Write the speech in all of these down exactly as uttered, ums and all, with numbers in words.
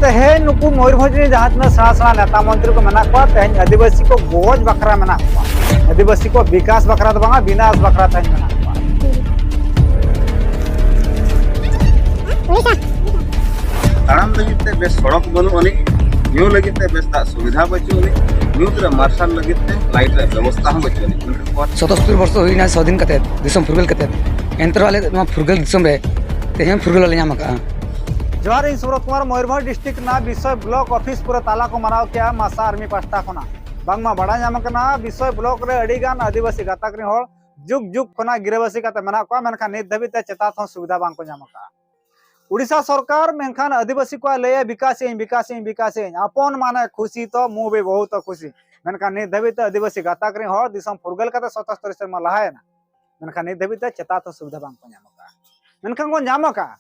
ᱛᱮᱦᱮᱧ ᱱᱩᱠᱩ ᱢᱚᱭᱩᱨᱵᱷᱚᱸᱡᱽ ᱨᱮᱱ ᱡᱟᱦᱟᱸ ᱛᱤᱱᱟᱹᱜ ᱥᱮᱬᱟ ᱥᱮᱬᱟ ᱱᱮᱛᱟ ᱢᱚᱱᱛᱨᱤ ᱠᱚ ᱢᱮᱱᱟᱜ ᱠᱚᱣᱟ, ᱛᱮᱦᱮᱧ ᱟᱹᱫᱤᱵᱟᱹᱥᱤ ᱠᱚ ᱜᱚᱡ ᱵᱟᱠᱷᱨᱟ ᱢᱮᱱᱟᱜ ᱠᱚᱣᱟ᱾ ᱟᱹᱫᱤᱵᱟᱹᱥᱤ ᱠᱚ ᱵᱤᱠᱟᱥ ᱵᱟᱠᱷᱨᱟ ᱫᱚ ᱵᱟᱝᱟ, ᱵᱤᱱᱟᱥ ᱵᱟᱠᱷᱨᱟ ᱛᱮᱦᱮᱧ ᱢᱮᱱᱟᱜ ᱠᱚᱣᱟ᱾ ᱛᱟᱲᱟᱢ ᱞᱟᱹᱜᱤᱫ ᱛᱮ ᱵᱮᱥ ᱥᱚᱲᱚᱠ ᱵᱟᱹᱱᱩᱜ ᱟᱹᱱᱤᱡ, ᱧᱩ ᱞᱟᱹᱜᱤᱫ ᱛᱮ ᱵᱮᱥ ᱫᱟᱜ ᱥᱩᱵᱤᱫᱷᱟ ᱵᱟᱹᱪᱩᱜ ᱟᱹᱱᱤᱡ, ᱧᱩᱛ ᱨᱮ ᱢᱟᱨᱥᱟᱞ ᱞᱟᱹᱜᱤᱫ ᱛᱮ ᱞᱟᱭᱤᱴ ᱨᱮᱭᱟᱜ ᱵᱮᱵᱚᱥᱛᱷᱟ ᱦᱚᱸ ᱵᱟᱹᱪᱩᱜ ᱟᱹᱱᱤᱡ᱾ ᱥᱚᱛᱚᱥᱛᱳᱨ ᱵᱚᱨᱥᱚ ᱦᱩᱭᱱᱟ ᱥᱟᱹᱫᱷᱤᱱ ᱠᱟᱛᱮ, ᱫᱤᱥᱚᱢ ᱯᱷᱩᱨᱜᱟᱹᱞ ᱠᱟᱛᱮ, ᱮᱱᱛᱮ ᱨᱮᱦᱚᱸ ᱟᱞᱮ ᱱᱚᱣᱟ ᱯᱷᱩᱨᱜᱟᱹᱞ ᱫᱤᱥᱚᱢ ᱨᱮ ᱛᱮᱦᱮᱧ ᱯᱷᱩᱨᱜᱟᱹᱞ ᱵᱟᱞᱮ ᱧᱟᱢ ᱟᱠᱟᱫᱼᱟ᱾ ᱡᱚᱦᱟᱨ, ᱤᱧ ᱥᱩᱵᱨᱚᱛ ᱠᱩᱢᱟᱨ, ᱢᱚᱭᱩᱨᱵᱷᱚᱸᱡᱽ ᱰᱤᱥᱴᱨᱤᱠᱴ ᱨᱮᱱᱟᱜ ᱵᱤᱥᱚᱭ ᱵᱞᱚᱠ ᱚᱯᱷᱤᱥ ᱯᱩᱨᱟᱹ ᱛᱟᱞᱟ ᱠᱚ ᱢᱟᱱᱟᱣ ᱠᱮᱜᱼᱟ ᱢᱟᱥᱟ ᱟᱨᱢᱤ ᱯᱟᱦᱴᱟ ᱠᱷᱚᱱᱟᱜ᱾ ᱵᱟᱝᱢᱟ ᱵᱟᱲᱟᱭ ᱧᱟᱢ ᱟᱠᱟᱱᱟ, ᱵᱤᱥᱚᱭ ᱵᱞᱚᱠ ᱨᱮ ᱟᱹᱰᱤ ᱜᱟᱱ ᱟᱹᱫᱤᱵᱟᱹᱥᱤ ᱜᱟᱛᱟᱠ ᱨᱮᱱ ᱦᱚᱲ ᱡᱩᱜᱽ ᱡᱩᱜᱽ ᱠᱷᱚᱱᱟᱜ ᱜᱤᱨᱟᱹᱵᱟᱹᱥᱤ ᱠᱟᱛᱮ ᱢᱮᱱᱟᱜ ᱠᱚᱣᱟ, ᱢᱮᱱᱠᱷᱟᱱ ᱱᱤᱛ ᱫᱷᱟᱹᱵᱤᱡ ᱛᱮ ᱪᱮᱛᱟᱛ ᱦᱚᱸ ᱥᱩᱵᱤᱫᱷᱟ ᱵᱟᱝ ᱠᱚ ᱧᱟᱢ ᱟᱠᱟᱫᱼᱟ᱾ ᱩᱲᱤᱥᱥᱟ ᱥᱚᱨᱠᱟᱨ ᱢᱮᱱᱠᱷᱟᱱ ᱟᱹᱫᱤᱵᱟᱹᱥᱤ ᱠᱚᱣᱟᱜ ᱞᱟᱹᱭᱟ ᱵᱤᱠᱟᱥ ᱤᱧ, ᱵᱤᱠᱟᱥ ᱤᱧ, ᱵᱤᱠᱟᱥ ᱤᱧ᱾ ᱟᱯᱚᱱ ᱢᱟᱱᱮ ᱠᱷᱩᱥᱤ ᱛᱚ ᱢᱩ ᱵᱮ ᱵᱚᱦᱩᱛ ᱠᱷᱩᱥᱤ, ᱢᱮᱱᱠᱷᱟᱱ ᱱᱤᱛ ᱫᱷᱟᱹᱵᱤᱡ ᱛᱮ ᱟᱹᱫᱤᱵᱟᱹᱥᱤ ᱜᱟᱛᱟᱠ ᱨᱮᱱ ᱦᱚᱲ ᱫᱤᱥᱚᱢ ᱯᱷᱩᱨᱜᱟᱹᱞ ᱠᱟᱛᱮ ᱥᱚᱛᱚᱥᱛᱚᱨᱤ ᱥᱮᱨᱢᱟ ᱞᱟᱦᱟᱭᱮᱱᱟ, ᱢᱮᱱᱠᱷᱟᱱ ᱱᱤᱛ ᱫᱷᱟᱹᱵᱤᱡ ᱛᱮ ᱪᱮᱛᱟᱛ ᱦᱚᱸ ᱥᱩᱵᱤᱫᱷᱟ ᱵᱟᱝ ᱠᱚ ᱧᱟᱢ ᱟᱠᱟᱫᱼᱟ᱾ ᱢᱮᱱᱠᱷᱟᱱ ᱠᱚ ᱧᱟᱢ ᱟᱠᱟᱫᱼᱟ,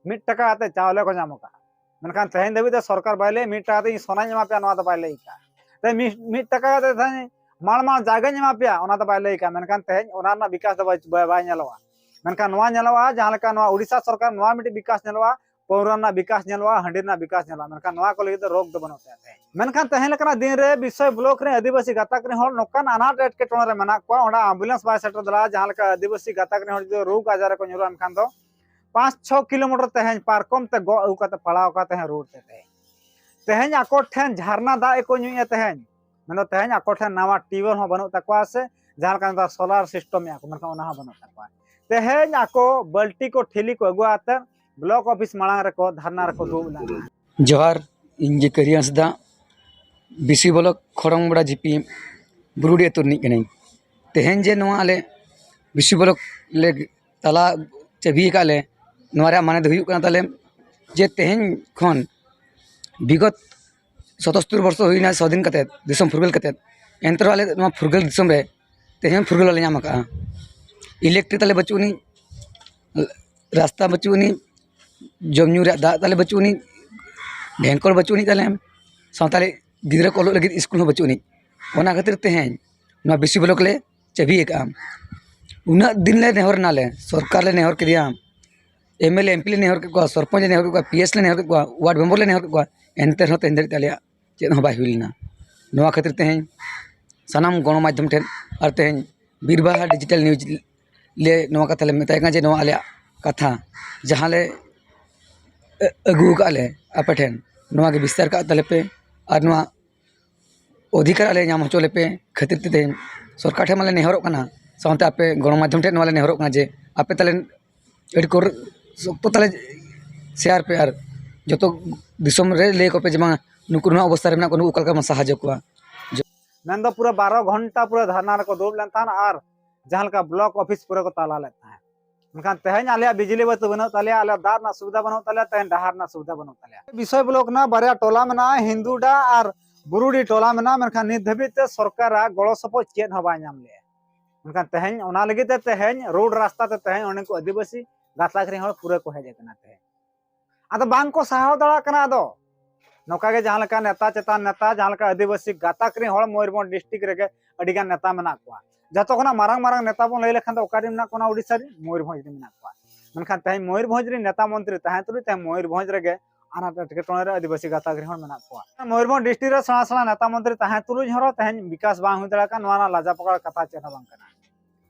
ᱢᱤᱫ ᱴᱟᱠᱟ ᱠᱟᱛᱮ ᱪᱟᱣᱞᱮ ᱠᱚ ᱧᱟᱢ ᱟᱠᱟᱫᱼᱟ᱾ ᱢᱮᱱᱠᱷᱟᱱ ᱛᱮᱦᱮᱧ ᱫᱷᱟᱹᱵᱤᱡ ᱛᱮ ᱥᱚᱨᱠᱟᱨ ᱵᱟᱭ ᱞᱟᱹᱭ, ᱢᱤᱫ ᱴᱟᱠᱟ ᱛᱮ ᱤᱧ ᱥᱚᱱᱟᱧ ᱮᱢᱟ ᱯᱮᱭᱟ, ᱱᱚᱣᱟ ᱫᱚ ᱵᱟᱭ ᱞᱟᱹᱭ ᱟᱠᱟᱫᱼᱟ᱾ ᱛᱮ ᱢᱤᱫ, ᱢᱤᱫ ᱴᱟᱠᱟ ᱠᱟᱛᱮ ᱛᱮᱦᱮᱧ ᱢᱟᱲ ᱢᱟᱲ ᱡᱟᱭᱜᱟᱧ ᱮᱢᱟ ᱯᱮᱭᱟ, ᱚᱱᱟ ᱫᱚ ᱵᱟᱭ ᱞᱟᱹᱭ ᱟᱠᱟᱫᱼᱟ᱾ ᱢᱮᱱᱠᱷᱟᱱ ᱛᱮᱦᱮᱧ ᱚᱱᱟ ᱨᱮᱱᱟᱜ ᱵᱤᱠᱟᱥ ᱫᱚ ᱵᱟᱭ, ᱵᱟᱭ, ᱵᱟᱭ ᱧᱮᱞᱚᱜᱼᱟ᱾ ᱢᱮᱱᱠᱷᱟᱱ ᱱᱚᱣᱟ ᱧᱮᱞᱚᱜᱼᱟ, ᱡᱟᱦᱟᱸ ᱞᱮᱠᱟ ᱱᱚᱣᱟ ᱩᱲᱤᱥᱥᱟ ᱥᱚᱨᱠᱟᱨ ᱱᱚᱣᱟ ᱢᱤᱫᱴᱤᱡ ᱵᱤᱠᱟᱥ ᱧᱮᱞᱚᱜᱼᱟ, ᱯᱟᱹᱣᱨᱟᱹ ᱨᱮᱱᱟᱜ ᱵᱤᱠᱟᱥ ᱧᱮᱞᱚᱜᱼᱟ, ᱦᱟᱺᱰᱤ ᱨᱮᱱᱟᱜ ᱵᱤᱠᱟᱥ ᱧᱮᱞᱚᱜᱼᱟ, ᱢᱮᱱᱠᱷᱟᱱ ᱱᱚᱣᱟ ᱠᱚ ᱞᱟᱹᱜᱤᱫ ᱫᱚ ᱨᱳᱜᱽ ᱫᱚ ᱵᱟᱹᱱᱩᱜ ᱛᱟᱭᱟ ᱛᱮᱦᱮᱧ᱾ ᱢᱮᱱᱠᱷᱟᱱ ᱛᱮᱦᱮᱧ ᱞᱮᱠᱟᱱᱟᱜ ᱫᱤᱱ ᱨᱮ ᱵᱤᱥᱚᱭ ᱵᱞᱚᱠ ᱨᱮᱱ ᱟᱹᱫᱤᱵᱟᱹᱥᱤ ᱜᱟᱛᱟᱠ ᱨᱮᱱ ᱦᱚᱲ ᱱᱚᱝᱠᱟᱱ ᱟᱱᱟᱴ ᱮᱴᱠᱮᱴᱚᱬᱮ ᱨᱮ ᱢᱮᱱᱟᱜ ᱠᱚᱣᱟ, ᱚᱸᱰᱮ ᱟᱢᱵᱩᱞᱮᱱᱥ ᱵᱟᱭ ᱥᱮᱴᱮᱨ ᱫᱟᱲᱮᱭᱟᱜᱼᱟ᱾ ᱡᱟᱦᱟᱸ ᱞᱮᱠᱟ ᱟᱹᱫᱤᱵᱟᱹᱥᱤ ᱜᱟᱛᱟᱠ ᱨᱮᱱ ᱦᱚᱲ ᱡᱩᱫᱤ ᱨᱳᱜᱽ ᱟᱡᱟᱨ ᱨᱮᱠᱚ ᱧᱩᱨᱩᱜᱼᱟ, ᱮᱱᱠᱷᱟᱱ ᱫᱚ ᱯᱟᱸᱪ ᱪᱷᱚ ᱠᱤᱞᱳᱢᱤᱴᱟᱨ ᱛᱮᱦᱮᱧ ᱯᱟᱨᱠᱚᱢ ᱛᱮ ᱜᱚᱜ ᱟᱹᱜᱩ ᱠᱟᱛᱮ ᱯᱟᱲᱟᱣ ᱠᱟᱛᱮ ᱦᱚᱸ ᱨᱩᱣᱟᱹᱲ ᱛᱮ ᱛᱮᱦᱮᱧ, ᱛᱮᱦᱮᱧ ᱟᱠᱚ ᱴᱷᱮᱱ ᱡᱷᱟᱨᱱᱟ ᱫᱟᱜ ᱜᱮᱠᱚ ᱧᱩᱭᱮᱫᱼᱟ ᱛᱮᱦᱮᱧ᱾ ᱢᱮᱱᱫᱚ ᱛᱮᱦᱮᱧ ᱟᱠᱚ ᱴᱷᱮᱱ ᱱᱟᱣᱟ ᱴᱤᱭᱩᱵᱽᱣᱮᱞ ᱦᱚᱸ ᱵᱟᱹᱱᱩᱜ ᱛᱟᱠᱚᱣᱟ, ᱥᱮ ᱡᱟᱦᱟᱸ ᱞᱮᱠᱟ ᱱᱮᱛᱟᱨ ᱥᱳᱞᱟᱨ ᱥᱤᱥᱴᱮᱢ ᱮᱫᱼᱟ ᱠᱚ, ᱢᱮᱱᱠᱷᱟᱱ ᱚᱱᱟ ᱦᱚᱸ ᱵᱟᱹᱱᱩᱜ ᱛᱟᱠᱚᱣᱟ᱾ ᱛᱮᱦᱮᱧ ᱟᱠᱚ ᱵᱟᱹᱞᱴᱤ ᱠᱚ ᱴᱷᱤᱞᱤ ᱠᱚ ᱟᱹᱜᱩ ᱟᱛᱮ ᱵᱞᱚᱠ ᱚᱯᱷᱤᱥ ᱢᱟᱲᱟᱝ ᱨᱮᱠᱚ ᱫᱷᱟᱨᱱᱟ ᱨᱮᱠᱚ ᱫᱩᱲᱩᱵ ᱞᱮᱱᱟ᱾ ᱡᱚᱦᱟᱨ, ᱤᱧ ᱡᱮ ᱠᱟᱹᱨᱤ ᱦᱟᱸᱥᱫᱟ, ᱵᱤᱥᱤ ᱵᱞᱚᱠ ᱠᱷᱚᱲᱚᱝ ᱢᱚᱲᱟ ᱡᱤᱯᱤ ᱵᱩᱨᱩᱰᱤ ᱟᱹᱛᱩ ᱨᱤᱱᱤᱡ ᱠᱟᱹᱱᱟᱹᱧ᱾ ᱛᱮᱦᱮᱧ ᱡᱮ ᱱᱚᱣᱟ ᱟᱞᱮ ᱵᱤᱥᱤ ᱵᱞᱚᱠ ᱞᱮ ᱛᱟᱞᱟ ᱪᱟᱹᱵᱤ ᱟᱠᱟᱫ ᱞᱮ, ᱱᱚᱣᱟ ᱨᱮᱭᱟᱜ ᱢᱟᱱᱮ ᱫᱚ ᱦᱩᱭᱩᱜ ᱠᱟᱱᱟ ᱛᱟᱞᱮ ᱡᱮ ᱛᱮᱦᱮᱧ ᱠᱷᱚᱱ ᱵᱤᱜᱚᱛ ᱥᱚᱛᱚᱥᱛᱳᱨ ᱵᱚᱨᱥᱚ ᱦᱩᱭᱱᱟ ᱥᱟᱹᱫᱷᱤᱱ ᱠᱟᱛᱮᱫ, ᱫᱤᱥᱚᱢ ᱯᱷᱩᱨᱜᱟᱹᱞ ᱠᱟᱛᱮᱫ, ᱮᱱᱛᱮ ᱨᱮᱦᱚᱸ ᱟᱞᱮ ᱱᱚᱣᱟ ᱯᱷᱩᱨᱜᱟᱹᱞ ᱫᱤᱥᱚᱢ ᱨᱮ ᱛᱮᱦᱮᱧ ᱯᱷᱩᱨᱜᱟᱹᱞ ᱵᱟᱞᱮ ᱧᱟᱢ ᱟᱠᱟᱫᱼᱟ᱾ ᱤᱞᱮᱠᱴᱨᱤᱠ ᱛᱟᱞᱮ ᱵᱟᱹᱪᱩᱜ ᱟᱹᱱᱤᱡ, ᱨᱟᱥᱛᱟ ᱵᱟᱹᱪᱩᱜ ᱟᱹᱱᱤᱡ, ᱡᱚᱢ ᱧᱩ ᱨᱮᱭᱟᱜ ᱫᱟᱜ ᱛᱟᱞᱮ ᱵᱟᱹᱪᱩᱜ ᱟᱹᱱᱤᱡ, ᱰᱷᱮᱝᱠᱚᱞ ᱵᱟᱹᱪᱩᱜ ᱟᱹᱱᱤᱡ ᱛᱟᱞᱮ, ᱥᱟᱶᱛᱟᱞᱤ ᱜᱤᱫᱽᱨᱟᱹ ᱠᱚ ᱚᱞᱚᱜ ᱞᱟᱹᱜᱤᱫ ᱥᱠᱩᱞ ᱦᱚᱸ ᱵᱟᱹᱪᱩᱜ ᱟᱹᱱᱤᱡ᱾ ᱚᱱᱟ ᱠᱷᱟᱹᱛᱤᱨ ᱛᱮᱦᱮᱧ ᱱᱚᱣᱟ ᱵᱤᱥᱤ ᱵᱞᱚᱠ ᱞᱮ ᱪᱟᱹᱵᱤ ᱟᱠᱟᱫᱼᱟ᱾ ᱩᱱᱟᱹᱜ ᱫᱤᱱ ᱞᱮ ᱱᱮᱦᱚᱨ ᱮᱱᱟᱞᱮ, ᱥᱚᱨᱠᱟᱨ ᱞᱮ ᱱᱮᱦᱚᱨ ᱠᱮᱫᱮᱭᱟ, M L A M P ᱞᱮ ᱱᱮᱦᱚᱨ ᱠᱮᱫ ᱠᱚᱣᱟ, ᱥᱚᱨᱯᱚᱧᱪ ᱞᱮ ᱱᱮᱦᱚᱨ ᱠᱮᱫ ᱠᱚᱣᱟ, ᱯᱤ ᱮᱥ ᱞᱮ ᱱᱮᱦᱚᱨ ᱠᱮᱫ ᱠᱚᱣᱟ, ᱣᱟᱨᱰ ᱢᱮᱢᱵᱟᱨ ᱞᱮ ᱱᱮᱦᱚᱨ ᱠᱮᱫ ᱠᱚᱣᱟ, ᱮᱱᱛᱮ ᱨᱮᱦᱚᱸ ᱛᱮᱦᱮᱧ ᱫᱷᱟᱹᱨᱤᱡ ᱛᱮ ᱟᱞᱮᱭᱟᱜ ᱪᱮᱫ ᱦᱚᱸ ᱵᱟᱭ ᱦᱩᱭ ᱞᱮᱱᱟ᱾ ᱱᱚᱣᱟ ᱠᱷᱟᱹᱛᱤᱨ ᱛᱮᱦᱮᱧ ᱥᱟᱱᱟᱢ ᱜᱚᱱᱚᱢᱟᱫᱽᱫᱷᱚᱢ ᱴᱷᱮᱱ ᱟᱨ ᱛᱮᱦᱮᱧ ᱵᱤᱨᱵᱟᱦᱟ ᱰᱤᱡᱤᱴᱟᱞ ᱱᱤᱭᱩᱡᱽ ᱞᱮ ᱱᱚᱣᱟ ᱠᱟᱛᱷᱟ ᱞᱮ ᱢᱮᱛᱟᱭ ᱠᱟᱱᱟ ᱡᱮ ᱱᱚᱣᱟ ᱟᱞᱮᱭᱟᱜ ᱠᱟᱛᱷᱟ ᱡᱟᱦᱟᱸ ᱞᱮ ᱟᱹ-, ᱟᱹᱜᱩ ᱟᱠᱟᱫ ᱞᱮ ᱟᱯᱮ ᱴᱷᱮᱱ, ᱱᱚᱣᱟ ᱜᱮ ᱵᱤᱥᱛᱟᱨ ᱠᱟᱜ ᱛᱟᱞᱮ ᱯᱮ᱾ ᱟᱨ ᱱᱚᱣᱟ ᱚᱫᱷᱤᱠᱟᱨ ᱟᱞᱮ ᱧᱟᱢ ᱦᱚᱪᱚ ᱞᱮᱯᱮ ᱠᱷᱟᱹᱛᱤᱨ ᱛᱮ ᱛᱮᱦᱮᱧ ᱥᱚᱨᱠᱟᱨ ᱴᱷᱮᱱ ᱢᱟᱞᱮ ᱱᱮᱦᱚᱨᱚᱜ ᱠᱟᱱᱟ, ᱥᱟᱶᱛᱮ ᱟᱯᱮ ᱜᱚᱱᱚᱢᱟᱫᱽᱫᱷᱚᱢ ᱴᱷᱮᱱ ᱱᱚᱣᱟ ᱞᱮ ᱱᱮᱦᱚᱨᱚᱜ ᱠᱟᱱᱟ ᱡᱮ ᱟᱯᱮ ᱛᱟᱞᱮ ᱟᱹᱰᱤ ᱠᱚᱨ ᱥᱚᱠᱛᱚ ᱛᱟᱞᱮ ᱥᱮᱭᱟᱨ ᱯᱮ ᱟᱨ ᱡᱚᱛᱚ ᱫᱤᱥᱚᱢ ᱨᱮ ᱞᱟᱹᱭ ᱟᱠᱚ ᱯᱮ ᱡᱮ ᱵᱟᱝ, ᱱᱩᱠᱩ ᱱᱚᱣᱟ ᱚᱵᱚᱥᱛᱟ ᱨᱮ ᱢᱮᱱᱟᱜ ᱠᱚᱣᱟ, ᱱᱩᱠᱩ ᱚᱠᱟ ᱞᱮᱠᱟ ᱵᱚᱱ ᱥᱟᱦᱟᱡᱽᱡᱚ ᱠᱚᱣᱟ᱾ ᱢᱮᱱᱫᱚ ᱯᱩᱨᱟᱹ ᱵᱟᱨᱚ ᱜᱷᱚᱱᱴᱟ ᱯᱩᱨᱟᱹ ᱫᱷᱟᱨᱱᱟ ᱨᱮᱠᱚ ᱫᱩᱲᱩᱵ ᱞᱮᱱ ᱛᱟᱦᱮᱸᱫ ᱟᱨ ᱡᱟᱦᱟᱸ ᱞᱮᱠᱟ ᱵᱞᱚᱠ ᱚᱯᱷᱤᱥ ᱯᱩᱨᱟᱹ ᱠᱚ ᱛᱟᱞᱟ ᱞᱮᱫ ᱛᱟᱦᱮᱸᱫ᱾ ᱢᱮᱱᱠᱷᱟᱱ ᱛᱮᱦᱮᱧ ᱟᱞᱮᱭᱟᱜ ᱵᱤᱡᱽᱞᱤ ᱵᱟᱹᱛᱤ ᱵᱟᱹᱱᱩᱜ ᱛᱟᱞᱮᱭᱟ, ᱟᱞᱮᱭᱟᱜ ᱫᱟᱜ ᱨᱮᱱᱟᱜ ᱥᱩᱵᱤᱫᱷᱟ ᱵᱟᱹᱱᱩᱜ ᱛᱟᱞᱮᱭᱟ, ᱛᱮᱦᱮᱧ ᱰᱟᱦᱟᱨ ᱨᱮᱱᱟᱜ ᱥᱩᱵᱤᱫᱷᱟ ᱵᱟᱹᱱᱩᱜ ᱛᱟᱞᱮᱭᱟ᱾ ᱵᱤᱥᱚᱭ ᱵᱞᱚᱠ ᱨᱮᱱᱟᱜ ᱵᱟᱨᱭᱟ ᱴᱚᱞᱟ ᱢᱮᱱᱟᱜᱼᱟ, ᱦᱤᱱᱫᱩᱰᱟ ᱟᱨ ᱵᱩᱨᱩᱰᱤ ᱴᱚᱞᱟ ᱢᱮᱱᱟᱜᱼᱟ, ᱢᱮᱱᱠᱷᱟᱱ ᱱᱤᱛ ᱫᱷᱟᱹᱵᱤᱡ ᱛᱮ ᱥᱚᱨᱠᱟᱨᱟᱜ ᱜᱚᱲᱚ ᱥᱚᱯᱚᱦᱚᱫ ᱪᱮᱫ ᱦᱚᱸ ᱵᱟᱭ ᱧᱟᱢ ᱞᱮᱜᱼᱟ᱾ ᱢᱮᱱᱠᱷᱟᱱ ᱛᱮᱦᱮᱧ ᱚᱱᱟ ᱞᱟᱹᱜᱤᱫ ᱛᱮ ᱛᱮᱦᱮᱧ ᱨᱳᱰ ᱨᱟᱥᱛᱟ ᱛᱮ ᱛᱮᱦᱮᱧ ᱚᱸᱰᱮ ᱠᱚ ᱟᱹᱫᱤᱵᱟᱹᱥᱤ ᱜᱟᱛᱟᱠ ᱨᱮᱱ ᱦᱚᱲ ᱯᱩᱨᱟᱹ ᱠᱚ ᱦᱮᱡ ᱟᱠᱟᱱᱟ ᱛᱮᱦᱮᱧ᱾ ᱟᱫᱚ ᱵᱟᱝ ᱠᱚ ᱥᱟᱦᱟᱣ ᱫᱟᱲᱮᱭᱟᱜ ᱠᱟᱱᱟ᱾ ᱟᱫᱚ ᱱᱚᱝᱠᱟ ᱜᱮ ᱡᱟᱦᱟᱸ ᱞᱮᱠᱟ ᱱᱮᱛᱟ ᱪᱮᱛᱟᱱ ᱱᱮᱛᱟ, ᱡᱟᱦᱟᱸ ᱞᱮᱠᱟ ᱟᱹᱫᱤᱵᱟᱹᱥᱤ ᱜᱟᱛᱟᱠ ᱨᱮᱱ ᱦᱚᱲ ᱢᱚᱭᱩᱨᱵᱷᱚᱸᱡᱽ ᱰᱤᱥᱴᱨᱤᱠᱴ ᱨᱮᱜᱮ ᱟᱹᱰᱤ ᱜᱟᱱ ᱱᱮᱛᱟ ᱢᱮᱱᱟᱜ ᱠᱚᱣᱟ᱾ ᱡᱚᱛᱚ ᱠᱷᱚᱱᱟᱜ ᱢᱟᱨᱟᱝ ᱢᱟᱨᱟᱝ ᱱᱮᱛᱟ ᱵᱚᱱ ᱞᱟᱹᱭ ᱞᱮᱠᱷᱟᱱ ᱫᱚ ᱚᱠᱟ ᱨᱮ ᱢᱮᱱᱟᱜ ᱠᱚᱣᱟ? ᱚᱱᱟ ᱳᱰᱤᱥᱟ ᱨᱮ ᱢᱚᱭᱩᱨᱵᱷᱚᱸᱡᱽ ᱨᱮ ᱢᱮᱱᱟᱜ ᱠᱚᱣᱟ᱾ ᱢᱮᱱᱠᱷᱟᱱ ᱛᱮᱦᱮᱧ ᱢᱚᱭᱩᱨᱵᱷᱚᱸᱡᱽ ᱨᱮᱱ ᱱᱮᱛᱟ ᱢᱚᱱᱛᱨᱤ ᱛᱟᱦᱮᱸ ᱛᱩᱞᱩᱡ ᱛᱮᱦᱮᱧ ᱢᱚᱭᱩᱨᱵᱷᱚᱸᱡᱽ ᱨᱮᱜᱮ ᱟᱱᱟᱴ ᱮᱴᱠᱮᱴᱚᱬᱮ ᱨᱮ ᱟᱹᱫᱤᱵᱟᱹᱥᱤ ᱜᱟᱛᱟᱠ ᱨᱮᱱ ᱦᱚᱲ ᱢᱮᱱᱟᱜ ᱠᱚᱣᱟ᱾ ᱢᱚᱭᱩᱨᱵᱷᱚᱸᱡᱽ ᱰᱤᱥᱴᱨᱤᱠᱴ ᱨᱮ ᱥᱮᱬᱟ ᱥᱮᱬᱟ ᱱᱮᱛᱟ ᱢᱚᱱᱛᱨᱤ ᱛᱟᱦᱮᱸ ᱛᱩᱞᱩᱡ ᱦᱚᱸ ᱛᱮᱦᱮᱧ ᱵᱤᱠᱟᱥ ᱵᱟᱝ ᱦᱩᱭ ᱫᱟᱲᱮᱭᱟᱜ ᱠᱟᱱᱟ, ᱱᱚᱣᱟ ᱨᱮᱱᱟᱜ ᱞᱟᱡᱟ ᱯᱟᱠᱟᱲ ᱠᱟᱛᱷᱟ ᱪᱮᱫ ᱦᱚᱸ ᱵᱟᱝ ᱠᱟᱱᱟ᱾